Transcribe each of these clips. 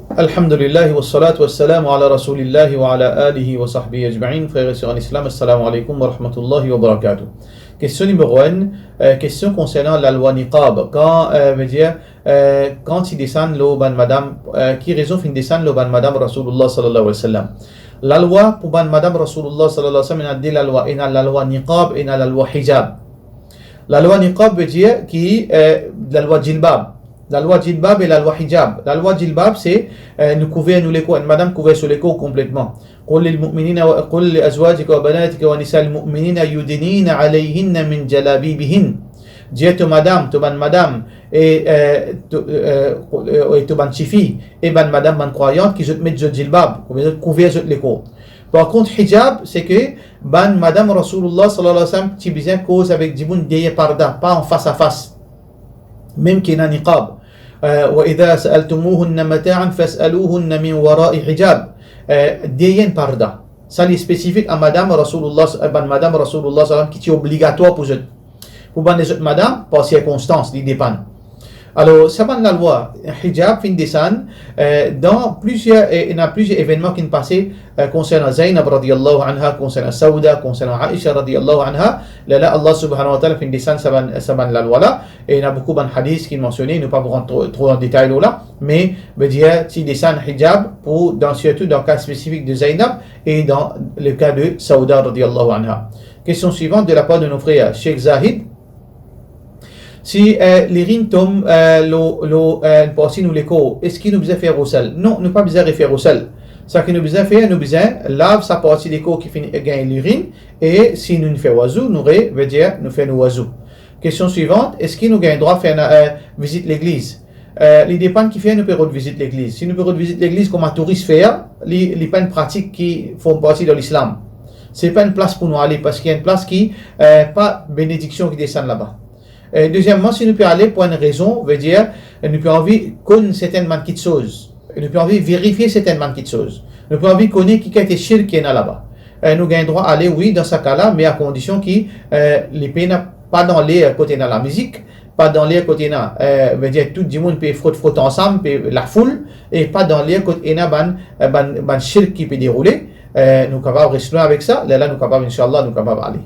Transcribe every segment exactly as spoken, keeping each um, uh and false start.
Alhamdulillah, wassalatu wassalamu ala Rasoulillah wa ala alihi wa sahbihi ajmain. Frer e ser an Islam, assalamu alaikum wa rahmatullahi wa barakatuh. Kestion nimero enn, eh, kestion konsernan lalwa niqab. Kan, eh, vedir, eh, kan ti desann lor bann madam, eh, ki rezon finn desann lor bann madam Rasoulillah sallallahu alayhi wa sallam? Lalwa pou bann madam Rasoulillah sallallahu alayhi wa sallam, ena de lalwa, ena lalwa niqab, ena lalwa hijab. Lalwa niqab vedir ki, eh, lalwa jilbab. Lalwa jilbab e lalwa hijab. Lalwa jilbab se, eh, nou kouver nou lekor, enn madam kouver so lekor konpletman. Qul lil mu'minina wa, qul li azwajika wa banatika wa nisa'il mu'minina yudnina alayhinna min jalabibihin. Dir to madam, to bann madam, e, eh, to, eh, e to bann tifi, e bann madam, bann krwayant, ki zot met zot jilbab, oubien zot kouver zot lekor. Par kont, hijab, se ke bann madam Rasoulillah sallallahu alayhi wa sallam ti bizin koz avek dimoun deryer parda, pa an fas a fas. Mem ki ena niqab. Eh, wa idha sa'altumuhunna mata'an fas'aluhunna min wara'i hijab. Eh, deryer enn parda. Sa li spesifik a madam Rasoulillah, eh, bann madam Rasoulillah sallallahu alayhi wa sallam ki ti obligatwar pou zot. Pou bann lezot madam, par sirkonstans, li depann. Alor, sa bann lalwa hijab finn desann, eh, dan plizier, eh, ena plizier evennman ki'nn pase, eh, konsernan Zainab radiyallahu anha, konsernan Sauda, konsernan Aisha radiyallahu anha. Lerla Allah subhanahu wa ta'ala finn desann sa bann, sa bann lalwa la. E ena boukou bann hadis ki'nn mansione, nou pa pou rant tro, tro an detay lor la, me, vedir, ti desann hijab pou, dan, sirtou dan ka spesifik de Zainab e dan le ka de Sauda radiyallahu anha. Kestion swivan de la par de nou frer Sheikh Zahid. Si, eh, lirinn tom, eh, lor, lor, eh, enn parti nou lekor, eski nou bizin fer ghousl? Non, nou pa bizin refer ghousl. Sa ki nou bizin fer, nou bizin lav sa parti lekor ki finn gagn lirinn, e si nou fer wazou, nou re, vedir, nou fer nou wazou. Kestion swivan, eski nou gagn drwa fer ena, eh, vizit legliz? Eh, li depann kifer nou pe rod vizit legliz. Si nou pe rod vizit legliz kouma touris fer, li, li pa enn pratik ki form parti dan Lislam. Se pa enn plas pou nou ale, parski enn plas ki, eh, pa benediksion ki desann laba. Eh, dezieman, si nou pe ale pou enn rezon, vedir, nou pe anvi konn sertenn bann kitsoz. Nou pe anvi verifie sertenn bann kitsoz. Nou pe anvi kone ki kalite shirk ki ena laba. Eh, nou gagn drwa ale, wi, dan sa ka la, me a kondision ki, eh, li pena, pa dan ler kot ena lamizik, pa dan ler kot ena, eh, vedir tou dimoun pe frot, frot ansam, pe lafoul, e pa dan ler kot ena bann, eh, bann, bann shirk ki pe deroule. Eh, nou kapav res lwin avek sa, lerla nou kapav, inshallah, nou kapav ale.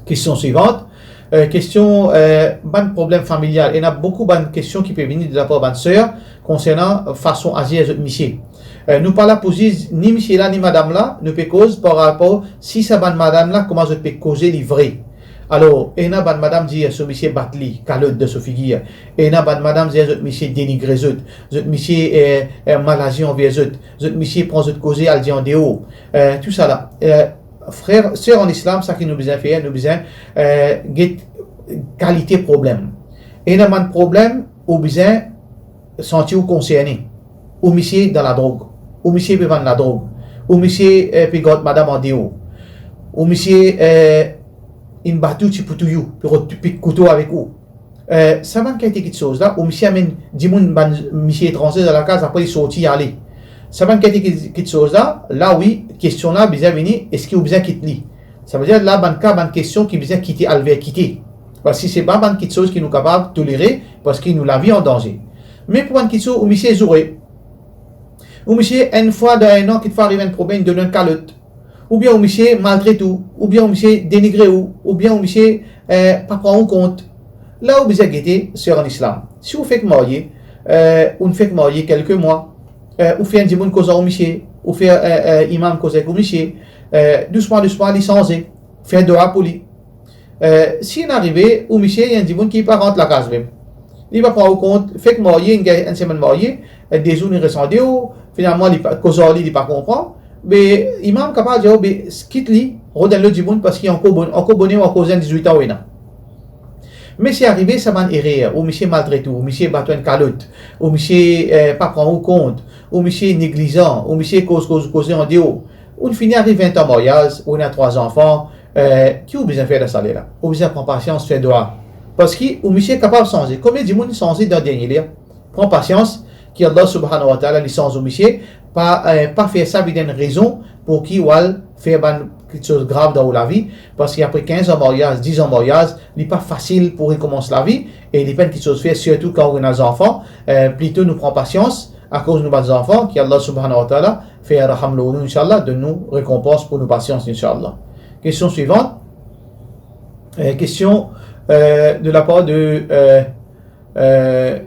Kestion swivan, eh, kestion, eh, bann problem familial. Ena boukou bann kestion ki pe vini de la par bann ser konsernan fason azir zot misie. Eh, nou pa la pou ziz ni misie la, ni madam la, nou pe koz par rapor si sa bann madam la, kouma zot pe koze li vre. Alor, ena bann madam dir so misie bat li, kalot dan so figir. Ena bann madam dir zot misie denigre zot, zot misie, eh, eh, mal azir anver zot, zot misie pran zot koze al dir andeor. Eh, tousala. Eh, frer, ser an Islam, sa ki nou bizin fer, nou bizin, eh, get kalite problem. Ena bann problem, ou bizin santi ou konserne. Ou misie dan ladrog. Ou misie pe vann ladrog. Ou misie, eh, pe gard madam andeor. Ou misie, eh, inn bat ou, ti pou touy ou, pe rod pik kouto avek ou. Eh, sa bann kalite kitsoz la, ou misie amenn dimoun, bann misie etranze dan lakaz, apre li sorti, li ale. Sa bann kalite ki-, kitsoz la, la wi, kestion la bizin vini, eski ou bizin kit li? Savedir la bann ka, bann kestion ki bizin kite al ver kite. Parski se pa bann kitsoz ki nou kapav tolere, parski nou lavi an danze. Me pou bann kitsoz ou misie zoure, ou misie enn fwa dan enn an, kitfwa ariv enn problem, donn ou enn kalot. Oubien ou misie maltret ou, oubien ou misie denigre ou, oubien ou misie, eh, pa pran ou kont. La ou bizin gete, ser an Islam. Si ou fek marye, eh, ou'nn fek marye kelke mwa, eh, ou fer enn dimoun koz ar ou misie, ou fer, eh, eh, imam koz avek ou misie, eh, dousman, dousman, li sanze, fer dwa pou li. Eh, si inn arive, ou misie, enn dimoun ki pa rant lakaz mem. Li pa pran ou kont, fek marye, inn gagn enn semenn marye, eh, de zour li res andeor, finalman, li pa, koz ar li, li pa konpran, be imam kapav dir, be, kit li, rod enn lot dimoun, parski ankor bon, ankor bone ou ankor zenn, dizwit an ou ena. Me si arive sa bann erer, ou misie maltret ou, ou misie bat ou enn kalot, ou misie, eh, pa pran ou kont, ou misie neglizan, ou misie koz, koz, koze andeor, ou'nn fini ariv vin-t-an maryaz, ou ena trwa zanfan, eh, ki ou bizin fer dan sa ler la? Ou bizin pran pasians, fer dwa. Parski ou misie kapav sanze. Konbien dimoun sanze dan dernie ler? Pran pasians, ki Allah subhanahu wa ta'ala li sanz ou misie, pa, eh, pa fer sa vinn enn rezon pou ki ou al fer bann kitsoz grav dan ou lavi, parski apre kinz an maryaz, diz an maryaz, li pa fasil pou rekoumans lavi, e li pa enn kitsoz fer, sirtou kan ou ena zanfan, eh, plito nou pran pasians, akoz nou bann zanfan, ki Allah subhanahu wa ta'ala fer raham lor nou, inshallah, donn nou rekonpans pou nou pasians, inshallah. Kestion swivant. Euh, kestion, euh, de la par de, euh, euh,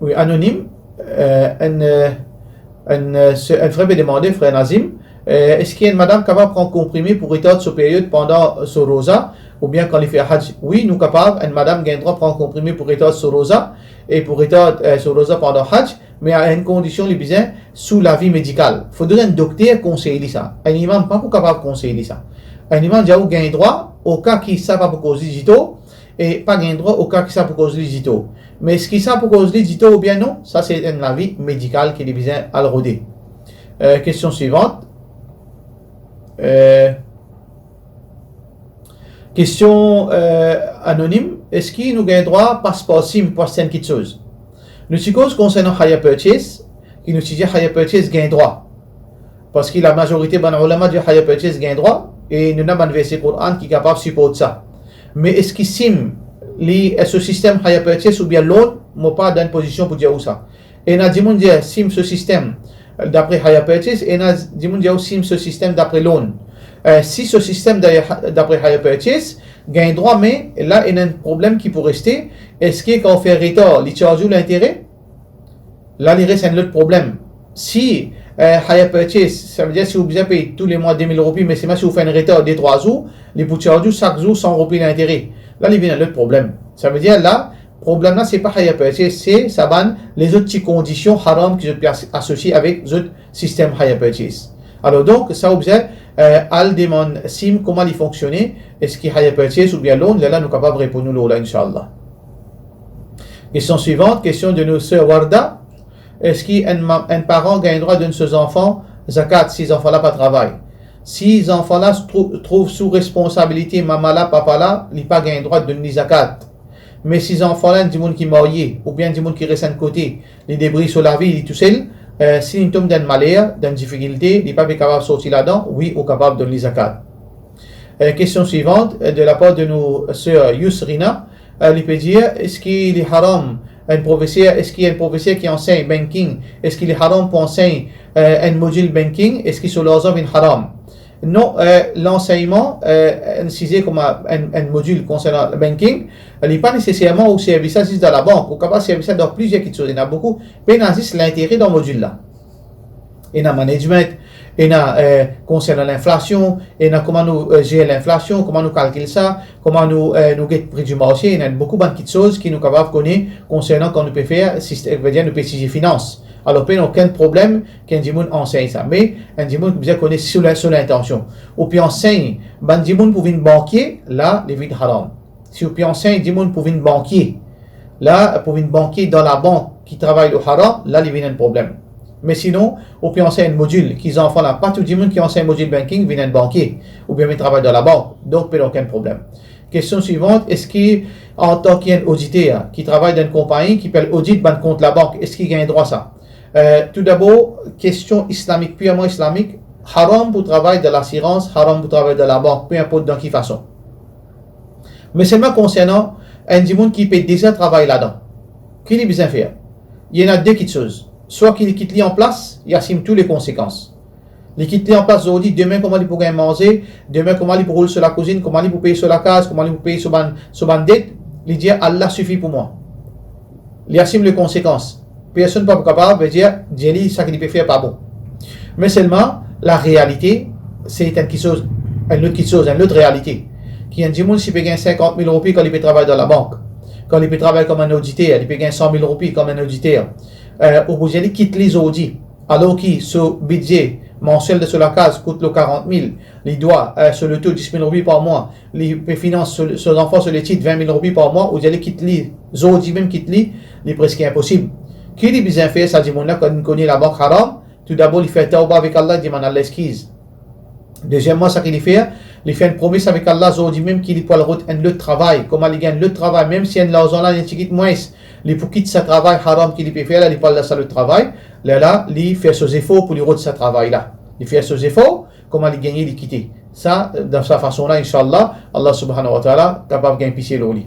wi, anonim. Euh, enn, euh, enn, euh, se-, enn frer pe demande, frer Nazim, euh, eski enn madam kapav pran konprime pou retard so period pandan so roza, oubien kan li fer haj? Wi, nou kapav, enn madam gagn drwa pran konprime pou retard so roza e pou retard, euh, so roza pandan haj, me a enn kondision, li bizin sou lavi medikal. Fodre enn dokter konsey li sa. Enn imam pa pou kapav konsey li sa. Enn imam dir ou gagn drwa, oka ki sa pa pou koz li ditou, e pa gagn drwa, oka ki sa pou koz li ditou. Me eski sa pou koz li ditou oubien non, sa se enn lavi medikal ki li bizin al rode. Euh, kestion swivant. Euh, kestion, euh, anonim, eski nou gagn drwa pas par sim pou aste enn kitsoz? Nou ti koz konsernan hire purchase, ki nou ti dir hire purchase gagn drwa. Parski lamazorite bann ulama dir hire purchase gagn drwa, e nou ena bann verse Koran ki kapav siport sa. Me eski sim li, eh, so sistem hire purchase oubien loan, mo pa dan enn pozision pou dir ou sa. Ena dimoun dir sim so sistem, eh, dapre hire purchase, ena dimoun dir ou sim so sistem dapre loan. Eh, si so sistem dapre, dapre hire purchase gagn drwa, me la ena enn problem ki pou reste, eski kan ou fer retar, li charge ou lintere? La, li res enn lot problem. Si, eh, hire purchase, savedir si ou bizin pey tou le mwa de mil roupi, me selman si ou fer enn retar de trwa zour, li pou charge ou sak zour san roupi lintere. La, li vinn enn lot problem. Savedir la, problem la, se pa hire purchase, se sa bann lezot ti kondision haram ki zot pe as-, asosie avek zot sistem hire purchase. Alor donk, sa ou bizin, eh, al demann sim kouma li fonksione, eski hire purchase oubien loan, lerla nou kapav reponn ou lor la, inshallah. Kestion swivant, kestion de nou ser Warda. Eski enn ma-, enn paran gagn drwa donn so zanfan zakat si zanfan la pa travay? Si zanfan la trou-, trouv sou responsabilite mama la, papa la, li pa gagn drwa donn li zakat. Me si zanfan la enn dimoun ki marye, oubien enn dimoun ki res enn kote, li debrouy so lavi, li tousel, eh, si li tom dan enn maler, dan enn difikilte, li pa pe kapav sorti ladan, wi, ou kapav donn li zakat. Eh, kestion swivant, eh, de la par de nou ser Yusrina, eh, li pe dir, eski li haram enn profeser, eski enn profeser ki ansegn banking, eski li haram pou ansegn, eh, enn modil banking, eski so larzan vinn haram? Non, eh, lansegnman, eh, enn size kouma enn, enn modil konsernan banking, li pa neseserman ou servi sa zis dan labank, ou kapav servi sa dan plizier kitsoz, ena boukou, pena zis lintere dan modil la. Ena management, ena, eh, konsernan linflasion, ena kouma nou, eh, zer linflasion, kouma nou kalkil sa, kouma nou, eh, nou get pri di marse, ena boukou bann kitsoz ki nou kapav kone konsernan kan nou pe fer sist-, vedir nou pe etizie finans. Alor, pena okenn problem ki enn dimoun ansegn sa. Me enn dimoun bizin kone so lin-, so lintansion. Ou pe ansegn bann dimoun pou vinn bankie, la, li vinn haram. Si ou pe ansegn dimoun pou vinn bankie, la, pou vinn bankie dan labank ki travay lor haram, la, li vinn enn problem. Me sinon, ou pe ansegn enn modil ki zanfan la, pa tou dimoun ki ansegn modil banking vinn enn bankie, oubien vinn travay dan labank. Donk, pena okenn problem. Kestion swivant, eski antan ki enn oditer ki travay dan enn konpagni ki pe al odit bann kont labank, eski gagn drwa sa? Eh, toudabor, kestion islamik, pirman islamik, haram pou travay dan lasirans, haram pou travay dan labank, pe inport dan ki fason. Me selman konsernan enn dimoun ki pe deza travay ladan, ki li bizin fer? Ena de kitsoz. Swa ki li kit li anplas, li asim tou le konsekans. Li kit li anplas zordi, demin kouma li pou gagn manze, demin kouma li pou roul so lakouzinn, kouma li pou pey so lakaz, kouma li pou pey so bann, so bann det, li dir, Allah sifi pou mwa. Li asim le konsekans. Personn pa pou kapav, vedir, dir li sa ki li pe fer pa bon. Me selman, larealite, se enn kitsoz, enn lot kitsoz, enn lot realite. Ki enn dimoun si pe gagn sinkant mil roupi kan li pe travay dan labank, kan li pe travay kouma enn oditer, li pe gagn san mil roupi kouma enn oditer, eh, ou pou dir li kit li zordi, alor ki so bidze mansiel de so lakaz kout lor karant mil, li dwa, eh, so loto dis mil roupi par mwa, li pe finans so, so zanfan so letid vin mil roupi par mwa, ou dir li kit li, zordi mem kit li, li preske inposib. Ki li bizin fer, sa dimoun la, kan li kone labank haram? Toudabor, li fer tawba avek Allah, li demann Allah leskiz. Deziem, sa ki li fer, li fer enn promes avek Allah, zordi mem ki li pou al rod enn lot travay. Kouma li gagn lot travay, mem si enn larzan la, li ti kit mwins, li pou kit sa travay haram ki li pe fer la, li pou al dan sa lot travay. Lerla, li fer so zefor pou li rod sa travay la. Li fer so zefor, kouma li gagne, li kite. Sa, dan sa fason la, inshallah, Allah subhanahu wa ta'ala kapav gagn pitie lor li.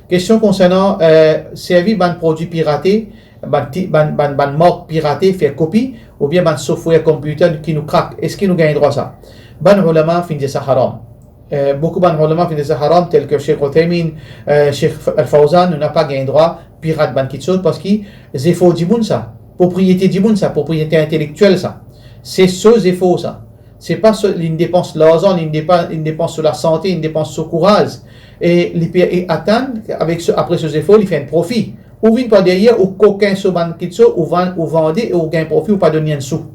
Kestion konsernan, eh, servi bann prodwi pirate, bann ti-, bann, bann, bann mark pirate, fer kopi, oubien bann software computer ki nou krak, eski nou gagn drwa sa? Bann oulama finn dir sa haram. Eh, boukou bann oulama finn dir sa haram, tel ke Sheikh Uthaymin, eh, Sheikh F-, Al-Fawzan, nou napa gagn drwa pirat bann kitsoz, parski zefor dimoun sa, propriete dimoun sa, propriete intelektiel sa. Se so zefor sa. Se pa so, li depans larzan, li depa-, li depans so lasante, li depans so kouraz. E li pe, e atann, avek so, apre so zefor, li fer enn profi. Ou vinn par deryer, ou kokin so bann kitsoz, ou vann, ou vande, e ou gagn profi, ou pa donn li enn sou.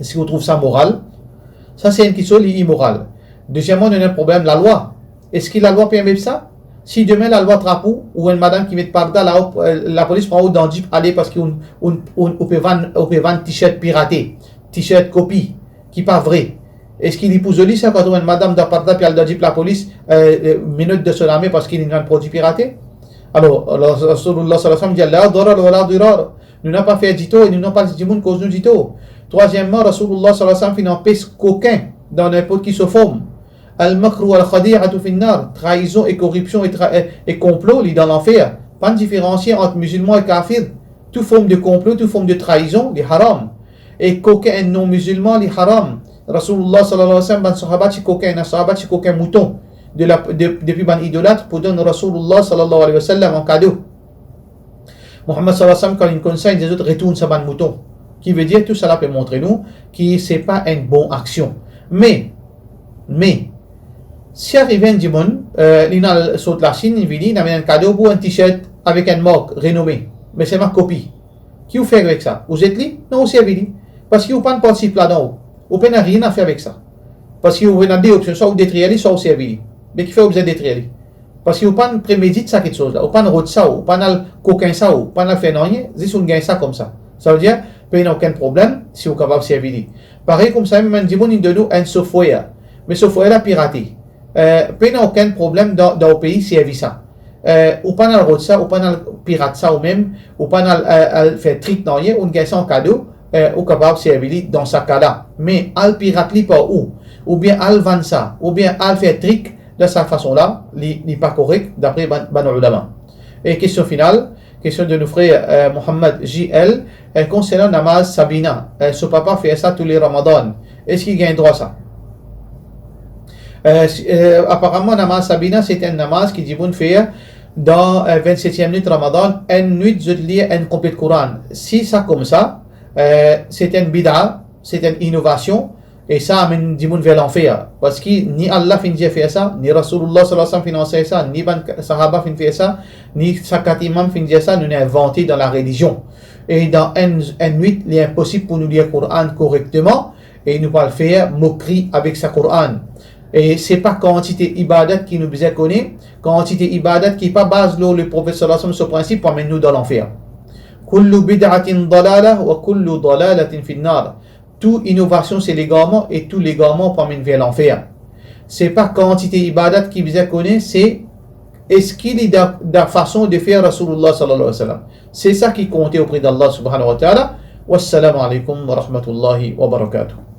Eski ou trouv sa moral? Sa se enn kitsoz, li imoral. Dezieman, nou ena problem lalwa. Eski lalwa permet sa? Si demin lalwa trap ou, ou enn madam ki met parda lao, eh, lapolis pran ou dan dip ale parski ou, ou, ou, ou pe vann, ou pe vann t-shirt pirate, t-shirt kopi, ki pa vre. Eski li pou zoli sa, kan ou enn madam dan parda pe al dan dip lapolis, eh, eh, menot dan so lame parski li vann prodwi pirate? Alor, alor, Rasoulullah sallallahu alayhi wa sallam dir, "La darar wa la dirar." Nou napa fer ditor e nou napa les dimoun koz nou ditor. Trwazieman, Rasoulullah sallallahu alayhi wa sallam finn anpes kokin dan ninport ki so form. Al-makru wal-khadi'atu fin-nar, traizon e koripsion e tra-, e, e konplo, li dan lanfer. Pa diferansie ant mizilman e kafir. Tou form de konplo, tou form de traizon, li haram. E kokin enn non-mizilman, li haram. Rasoulullah sallallahu alayhi wa sallam, bann sahaba ti kokin, enn sahaba ti kokin mouton de la, de, depi bann idolat pou donn Rasoulullah sallallahu alayhi wa sallam an kado. Muhammad sallallahu alayhi wa sallam, kan li konn sa, li dir zot, "Retourn sa bann mouton." Ki vedir, tousala pe montre nou ki se pa enn bon aksion. Me, me, si arive enn dimoun, eh, li al sort Lasinn, li vini, li amenn enn kado pou enn t-shirt avek enn mark renome, me selman kopi. Ki ou fer avek sa? Ou zet li? Non, ou servi li. Parski ou pa'nn partisip ladan ou. Ou pena nanye a fer avek sa. Parski ou ena de opsion, swa ou detrir li, swa ou servi li. Me kifer ou bizin detrir li? Parski ou pa'nn premedit sa kitsoz la, ou pa'nn rod sa, ou pa'nn al kokin sa, ou pa'nn al fer nanye, zis ou gagn sa koumsa. Savedir, pena okenn problem si ou kapav servi li. Parey koumsa, mem enn dimoun inn donn ou enn software, me software la pirate. Eh, pena okenn problem dan, dan ou pei servi sa. Eh, ou pa'nn al rod sa, ou pa'nn al pirat sa ou mem, ou pa'nn al, al, al fer trik nanye, ou gagn sa an kado, eh, ou kapav servi li dan sa ka la. Me al pirat li par ou, oubien al vann sa, oubien al fer trik, dan sa fason la, li, li pa korek dapre bann, bann oulama. E kestion final, kestion de nou frer, eh, Mohammad J L, eh, konsernan namaz Sabina, eh, so papa fer sa toule Ramadan, eski gagn drwa sa? Eh, si, eh, aparaman, namaz Sabina, se enn namaz ki dimoun fer dan, eh, vennsetiem nwit Ramadan, enn nwit zot lir enn konplet Koran. Si sa koumsa, eh, se enn bida, se enn inovasion, e sa amenn dimoun ver lanfer. Parski ni Allah finn dir fer sa, ni Rasoulullah sallallahu alayhi wa sallam finn ansegn sa, ni bann sahaba finn fer sa, ni sa kat imam finn dir sa, nou'nn invante dan larelizion. E dan enn, enn nwit, li inposib pou nou lir Koran korekteman, e nou pou al fer mokri avek sa Koran. E se pa kantite ibadat ki nou bizin kone, kantite ibadat ki pa baz lor Leprofet sallallahu alayhi wa sallam so prinsip pou amenn nou dan lanfer. Kullu bid'atin dalalah wa kullu dalalatin fin-nar. Tou inovasion se legarman e tou legarman pou amenn ver lanfer. Se pa kantite ibadat ki bizin kone, se eski li dan, dan fason de fer Rasoulullah sallallahu alayhi wa sallam. Se sa ki konte opre d'Allah subhanahu wa ta'ala. Wassalamu alaykum wa rahmatullahi wa barakatuh.